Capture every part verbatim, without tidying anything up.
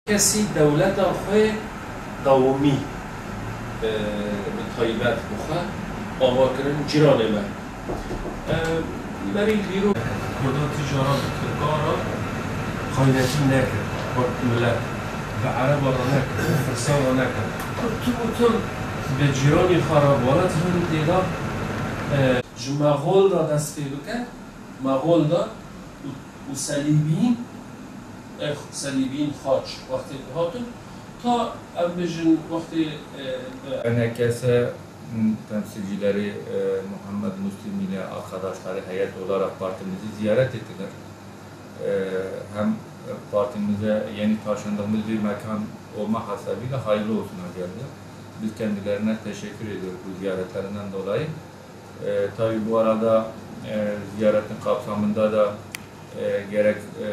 Kesî dewleta xwe dawimî, e, bi taybet bi xwe ava kirin cîranê me. E, Merîl dîrok Kurda tîjara bi Tirka re xaynetî nekir, xwe milet bi Ereba re nekir, bi Firsa re nekir. Kurd tim û tim bi cîranî xwe re welat hin têda, e, ji Mexol re dest pê bike, Mexol de û, û Selîbîn, e, Selîbîn Xaç wextê dihatin, ta em bêjin wextê, e, bi N K S temsilcileri, e, Muhammed Muslim ile arkadaşları heyet olarak partimizi ziyaret ettiler. E, hem partimize yeni taşındığımız bir mekan olma hasebiyle hayırlı olsuna geldi. Biz kendilerine teşekkür ediyoruz bu ziyaretlerinden dolayı. E, tabii bu arada, e, ziyaretin kapsamında da, e, gerek, e,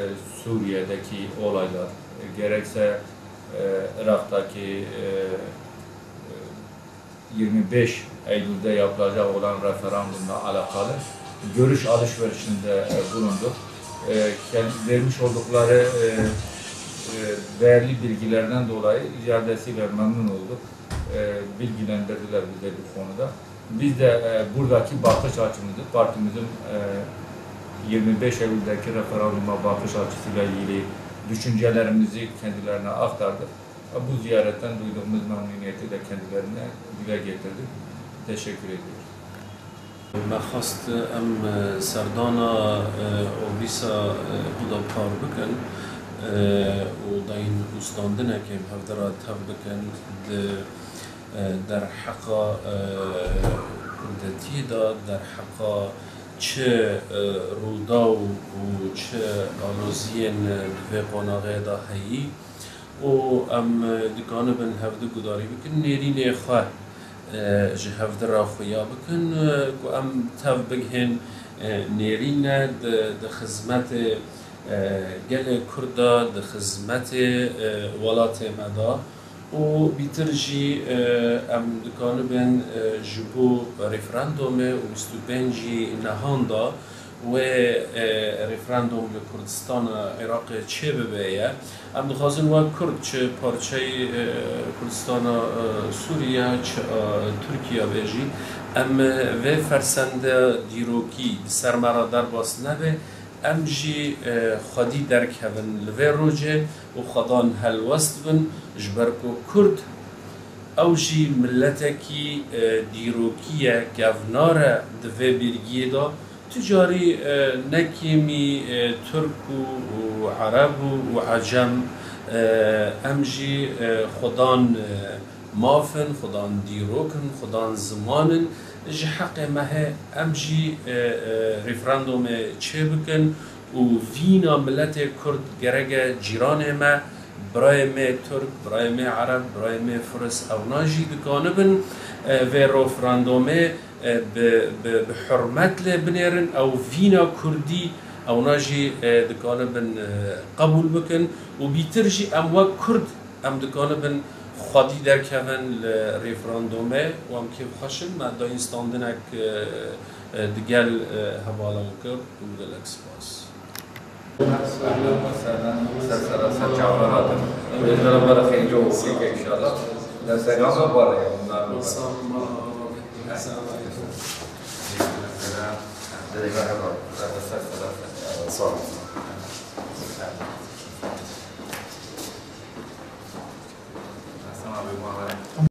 Suriye'deki olaylar, e, gerekse, e, Irak'taki, e, e, yirmi beş Eylül'de yapılacak olan referandumla alakalı görüş alışverişinde, e, bulunduk. E, kend-, vermiş oldukları, e, e, değerli bilgilerden dolayı ziyadesiyle memnun olduk. E, bilgilendirdiler bize bu konuda. Biz de, e, buradaki bakış açımızı, partimizin, e, yirmi beş Eylül'deki referanduma bakış açısıyla ilgili düşüncelerimizi kendilerine aktardık. E, bu ziyaretten duyduğumuz memnuniyeti de kendilerine dile getirdik. Teşekkür ediyoruz. Me xwest em, e, serdana, e, ofîsa, e, Huda par bikin, e, û dayîn ûstandinekê em hevdira tev bikin di, e, derheqa, e, kurdetiyê de, derheqa çi, e, rûdaw û çi aloziyên, e, di vê qonaxê de heyî. û em, e, dikanibin hevdu gudarî bikin, nêrînê xwe, e, ji hevdu re xuya bikin, e, ku em tev bigihên, e, nêrîne di, di xizmetê, e, gelê Kurd de, di xizmetê, e, welatê me de û bîtir jî, e, em dikanibin, e, ji bo referandumê û bîst û pêncî nehan de wê, e, referandum li Kurdistana Iraqê çêbibe ye. Em dixwazin wek Kurd çi parçeyê, e, Kurdistana, e, Sûriye, çi, e, Tirkiye be jî, em, e, vê fersende dîrokî di ser me re derbas nebe, em jî, e, xwedî derkevin li vê rojê û xwedan helwest bin, ji ber ku Kurd ew jî miletekî, e, dîrokî ye, kevnar e di vê bîrgiyê de. Tu carî, e, ne kêmî, e, Tirk û, û Ereb û, û Ecem, e, em jî, e, xudan, e, maf in, xudan dîrok in, xudan ziman in. Ji heqê me heye, em jî, e, e, referandumê çêbikin û vîna miletê Kurd gereke cîranê me, birayê me Tirk, birayê me Ereb, birayê me Firis, ewna jî dikanibin, e, vê referandumê, e, bi, bi, bi hurmet lê binêrin, ew vîna Kurdî, ewna jî, e, dikanibin, e, qebûl bikin û bîtir jî em wek Kurd em dikanibin xwedî derkevin li referandumê û em kêfxweş in. Me dayîn standinek, e, e, digel, e, hevalan kir û gelek spas. Ehlen ve sehlen, ser sera ser çava hatin. Hêdî re bere xêncî û kêk inşallah. Destega me bare ya, bunlar mı? Selam. Merhaba. Ser sera ser çava. Sağ olun. Hasan abi, bana.